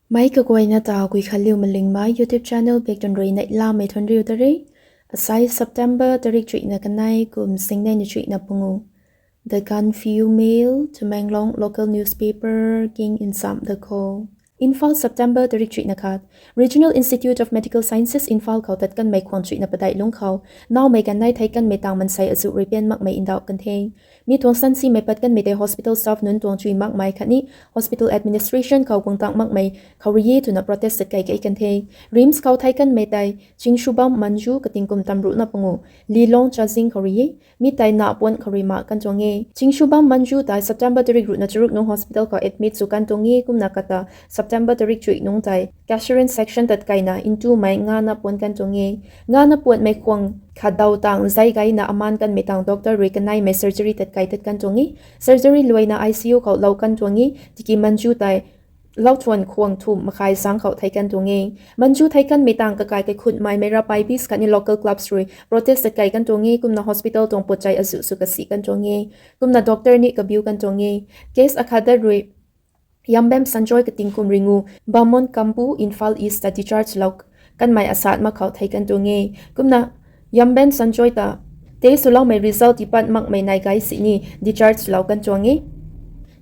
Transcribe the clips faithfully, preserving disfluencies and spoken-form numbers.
Mei kaguayna ta Guikhanliu Malingmei YouTube channel bak tun rui neihlamei thuanriu ta re. Asai September tarik chuihna kanei kum singnei na chuihna pungu. The Gaanphiu Mail, Tamenglong local newspaper king nsam da kho. Imphal, September tarik chuihna khat. Regional Institute of Medical Sciences, Imphal khou tat kanmei khwang chuihna padeih lungc khou, naumei kanei thei kanmei tang mansei azuh rui pian makmei ndauh kan the. Mi tuang sansimei pat kanmei tei hospital staff nunc tuang chui makmei khatni hospital administration khou guang tang makmei khou rui e twna protest tat kai kei kan the. RIMS khou thei kanmei tei Chingsubam Manju kating kum tamruhna pungu, Lilong Chazing khou rui e. Mi tei na puan khou rui mak kan tuang e. Chingsubam Manju tei September tarik ruhna charuk nung hospital khou admit sw kan tuang e, kumna kata September tarik chuih nung tei Caesarean section tat kaina ntumei ngana puan kan tuang e. Ngana puanmei khwang khat daw tang zai gayna aman kanmei tang doctor rui kaneimei surgery tat kai tat kan tuang e. Surgery luaina I C U khou lou kan tuang e, tiki Manju tei lauthuan khwang thum makhai zang khou thei kan tuang e. Manju thei kanmei tang kakai kaikhunmei Meira Paibis khatni local clubs rui protest tat kai kan tuang e, kumna hospital tuang puatchai azuh sw kasi kan tuang e. Kumna doctor ni kabiu kan tuang e. Case akhat dat rui Yambem Sanjoy kating kum ringu, Bamon Kampu, Imphal East ta discharge lou kanmei asat mak khou thei kan tuang e. Kumna Yambem Sanjoy ta test swloumei result tipat makmei nai gay sini discharge lou kan tuang e.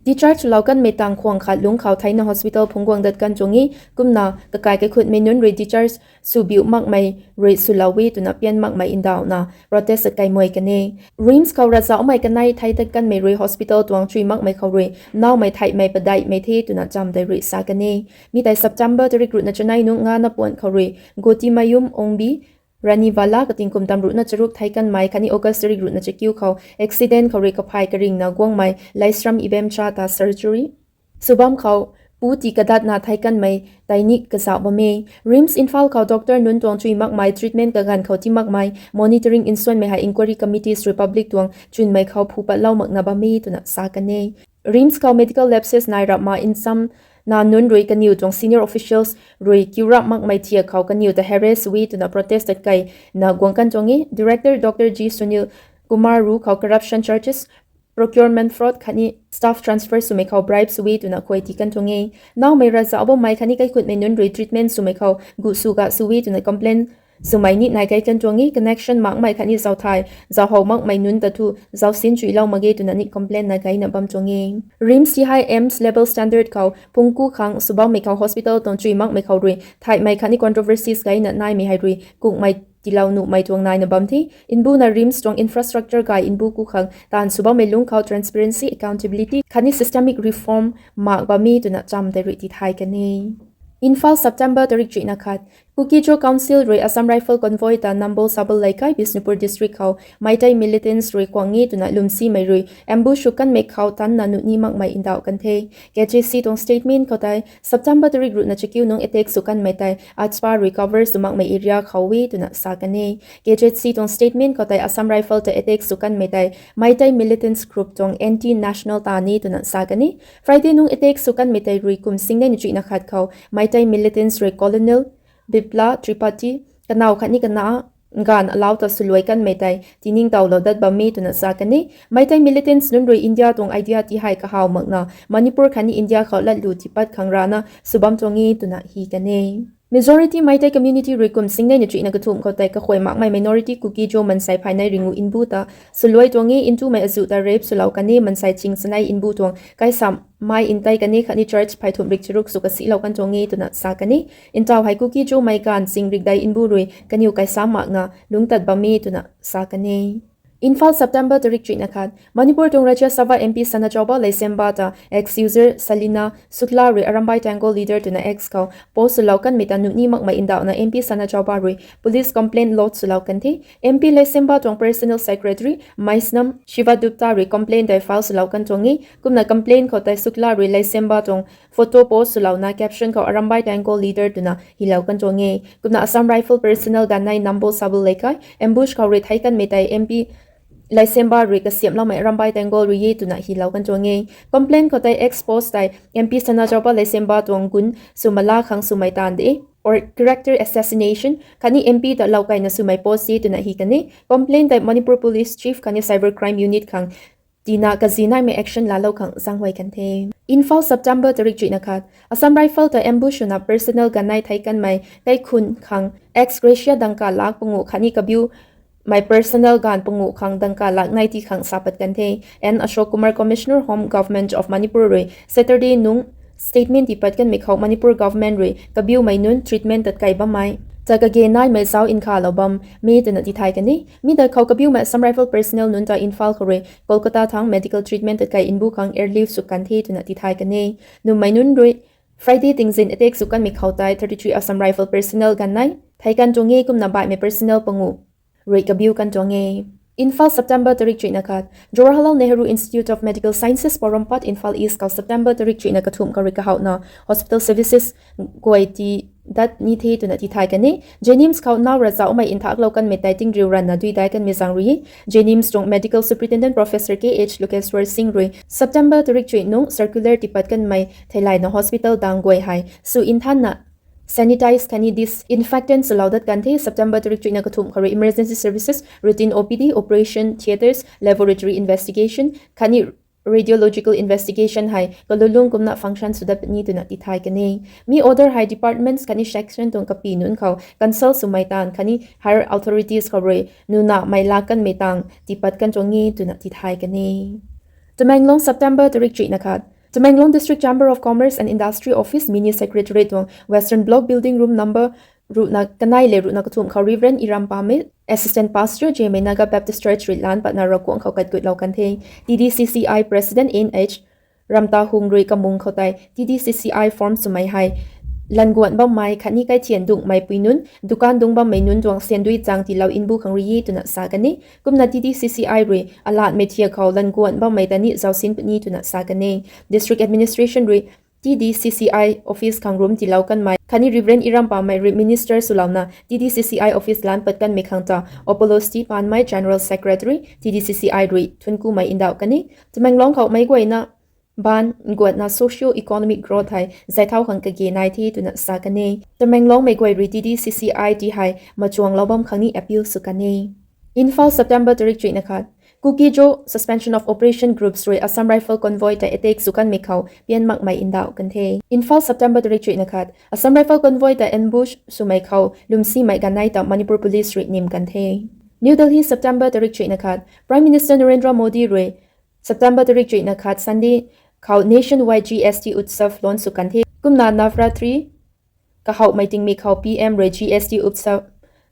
Discharge lou kanmei tang khwang khat lungc khou theina hospital phungc guang dat kan tuang e, kumna kakai kaikhunmei nunc rui discharge sw biu makmei rui swlou e twna pian makmei ndauhna protest tat kai mui kan e. RIMS khou ravzauhmei kanei thei tat kanmei rui hospital tuang chui makmei khou rui naumei theihmei padeihmei the twna cham tei rui sa kan e. Mi tei September tarik ruhna chanei nung ngana puan khou rui Gotimayum Ongbi, Raniwala kating kum tamruhna charuk thei kanmei khatni August tarik ruhna chakiu khou accident khou rui kaphay karingna guangmei Laisram Ibemcha ta surgery swbam khou pu ti kadatna thei kanmei tei ni kazauh bam e. RIMS Imphal khou doctor nunc tuang chui makmei treatment kaganv khou ti makmei monitoring nsuanmei hei inquiry committees rui public tuang chwnmei khou phu patlou makna bam e twna sa kan e. RIMS khou medical lapses nai rap ma nsamna nunc rui kaniw tuang senior officials rui kiu rap makmei thiak khou kaniw ta harass sw e twna protest tat kaina guang kan tuang e. Director Doctor G Sunil Kumar ru khou corruption charges, procurement fraud khatni staff transfer swmei khou bribe sw e twna khuay ti kan tuang e. Naumei ravzauh bammei khatni kaikhunmei nunc rui treatment swmei khou gu sw ga sw e twna complain swmei ni nai kai kan tuang e. Connection makmei khatni zauthai zauhou makmei nunc ta thu zausin chuilou mak ge twna ni complain nai kaina bam tuang e. RIMS ti hei AIIMS level standard khou phungku khang swbammei khou hospital tuang chui makmei khou rui theihmei khatni controversies kaina naimei hei rui kungmei tilou nuhmei tuang naina bam the. Mbuna RIMS tuang infrastructure kai mbu ku khang taanv swbammei lungc khou transparency, accountability khatni systemic reform mak bam e twna cham tei rui tithay kan e. Imphal, September tarik chuihna khat. Kuki-Zo Council rui Assam Rifle convoy ta Nambol Sabal Leikai, Bishnupur District khou Meitei militants rui kuang e twna lwmsimei rui ambush sw kanmei khou tanna nuh ni makmei ndauh kan the. K J C tuang statement khou tei September tarik ruhna chakiu nung attack sw kanmei tei AFSPA rui cover sw makmei area khou e twna sa kan e. K J C tuang statement khou tei Assam Rifle ta attack sw kanmei tei Meitei militants group tuang anti-national ta ni twna sa kan e. Friday nung attack sw kanmei tei rui kum singnei na chuihna khat khou Meitei militants rui Colonel Bipla Tripathi, kanow khatni kana ganv alau ta swluai kanmei tei tiningtowlou dat bam e twna sa kan e. Meitei militants nunc rui India tuang idea ti hei kahaw makna Manipur khatni India khou latlu tipat khang rana sw bam tuang e twna hi kan e. Majority Meitei community rui kum singnei na chuihna kathumh khou tei kakhuay makmei minority Kuki-Zo mansei phaynei ringu mbu ta swluai tuang e, ntumei azuh ta rape swlou kan e, mansei ching chanei mbu tuang kaisam mai ntei kan e khatni church phey thumh rik charuk sw kasilou kan tuang e twna sa kan e. Ntaw hei Kuki-Zomei ganv ching rikdei mbu rui kaniw kaisam makna lungctat bam e twna sa kan e. Imphal, September tarik chuihna khat. Manipur tuang Rajya Sabha M P Sanajaoba Leishemba ta ex-user Salina Shukla rui Arambai Tenggol leader twna X khou post swlou kanmei ta nuh ni makmei ndauhna M P Sanajaoba rui police complaint lodge swlou kan the. M P Leishemba tuang personal secretary Maisnam Shivadutta rui complaint tei file swlou kan tuang e. Kumna complaint khou tei Shukla rui Leishemba tuang photo post swlouna caption khou Arambai Tenggol leader twna hilou kan tuang e. Kumna Assam Rifle personnel ganvnei Nambol Sabal Leikai ambush khou rui thei kanmei tei M P Leishemba rui kasiamhloumei Arambai Tenggol rui e twna hilou kan tuang e. Complaint khou tei X post tei M P Sanajaoba Leishemba tuang gun sw mala khang swmei taanv de or character assassination khatni M P ta loukaina swmei post e twna hi kan e. Complaint tei Manipur Police Chief khatni Cyber Crime Unit khang tina kazi naimei action laalou khang zaenghuay kan the. Imphal, September tarik chuihna khat: Assam Rifle ta ambush swna personnel ganv nai theic kanmei kaikhun khang ex gratia dangka lak panguh khatni kabiumei personnel ganv panguh khang dangka lak nai ti khang sa pat kan the. N Ashok Kumar, Commissioner Home, Government of Manipur rui Saturday nung statement tiipat kanmei khou Manipur government rui kabiumei nunc treatment tatkei bammei ta kage naimei zauc nkhavlou bam e twna tithay kan e. Mi dat khou kabiumei Assam Rifle personnel nunc ta Imphal khou rui Kolkata thangc medical treatment tatkei mbu khang airlift sw kan the twna tithay kan e. Nummei nunc rui Friday tingzin attack sw kanmei khou tei thirty three Assam Rifle personnel ganv nai theic kan tuang e, kumna baihmei personnel panguh rui kabiu kan tuang e. Imphal, September tarik chuihna khat: Jawaharlal Nehru Institute of Medical Sciences, Porompat, Imphal East khou September tarik chuihna kathumh khou rui kahouhna hospital services guay tii dat ni the twna tithay kan e. JNIMS khou nau ravzauhmei nthaklou kanmei tei tingriu ranvna dui dai kanmei zaeng rui JNIMS tuang Medical Superintendent Professor K H Lokeshwar Singh rui September tarik chuih nung circular tiipat kanmei theilayna hospital dang guay hei sw nthanna sanitize khatni disinfectant swlou dat kan the. September tarik chuihna kathumh khou rui emergency services, routine O P D, operation theatres, laboratory investigation khatni radiological investigation hei kalulung kumna function sw dat puni twna tithay kan e. Mi order hei departments khatni section tuang kapi nunc khou consult swmei taanv khatni higher authorities khou rui nunamei laa kanmei tang tiipat kan tuang e twna tithay kan e. Tamenglong, September tarik chuihna khat: Tamenglong District Chamber of Commerce and Industry Office Mini Secretariat tuang Western Block Building Room number ruhna kanei le ruhna kathumh khou Reverend Iram Pamei, Assistant Pastor, Jemai Naga Baptist Church rui lan patna Ravguangc khou katgutlou kan the. T D C C I President N H Ramtahung rui kamung khou tei T D C C I form swmei hei languan bammei khatni kaithian dunghmei pui nunc, dukan dung bammei nunc tuang siandui chang tiilou mbu khang rui e twna sa kan e. Kumna T D C C I rui alatmei thiak khou languan bammei ta ni zaucsin puni twna sa kan e. District Administration rui T D C C I office khang room tiilou kanmei khatni Reverend Iram Pamei rui minister swlouna T D C C I office lan pat kanmei khang ta Apollos T Panmei, General Secretary, T D C C I rui thuankumei ndauh kan e. Tamenglong khou meic guayna baanv nguatna socio-economic growth hei zaithau khang kage nai the twna sa kan e. Tamenglongmei guay rui T D C C I ti hei machuanglou bam khang ni appeal sw kan e. Imphal, September tarik chuihna khat: Kuki-Zo Suspension of Operation groups rui Assam Rifle convoy ta attack sw kanmei khou pian makmei ndauh kan the. Imphal, September tarik chuihna khat: Assam Rifle convoy ta ambush swmei khou lwmsimei ganv nai ta Manipur Police rui nim kan the. New Delhi, September tarik chuihna khat: Prime Minister Narendra Modi rui September tarik chuihna khat Sunday khou nationwide G S T Utsav launch sw kan the. Kumna Navratri kahouhmei tingmik khou P M rui G S T Utsav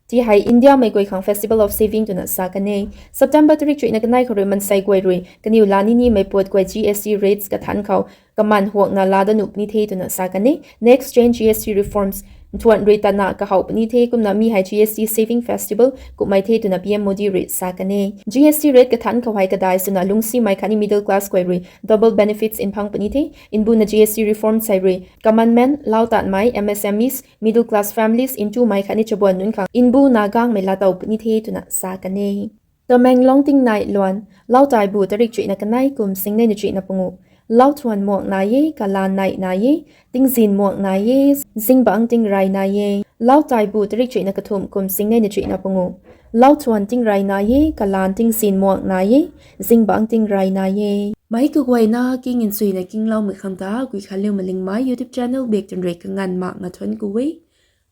ti hei Indiamei guay khang Festival of Saving twna sa kan e. September tarik chuihna kanei khou rui mansei guay rui kaniw laa ninimei puat guay G S T rates kathanc khou kaman huakna laa dat nuh puni the twna sa kan e. Next gen G S T reforms nthuan rui tatna kahouh puni the, kumna mi hei G S T Saving Festival kummei the twna P M Modi rui sa kan e. G S T rate kathanc khou hei kadai swna lungcsimei khatni middle class guay rui double benefits nphang puni the. Mbuna G S T reforms hei rui common man, lau tanmei, M S M Es, middle class families, ntumei khatni chabuan nunc khang mbuna gangmei laatow puni the twna sa kan e. Tamenglong tingnai luan: Lautaibu tarik chuihna kanei kum singnei na chuihna panguh: Lauthuan muang nai e, kalaan nai nai e, tingzin muang nai e, zingbangc tingrey nai e. Lautaibu tarik chuihna kathumh kum singnei na chuihna panguh: Lauthuan tingrey nai e, kalaan tingzin muang nai e, zingbangc tingrey nai e. Meic kaguayna king nsuina kingloumei khang ta Guikhanliu Malingmei YouTube channel bak twn rui kanganv makna thuanc ku e.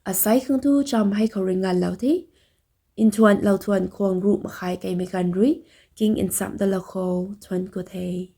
Asei khang tu cham hei khou rui nganvlou the. Nthuan lauthuan khwang ruh makhai keimei ganv rui king nchamh dalou khou thuanc ku the.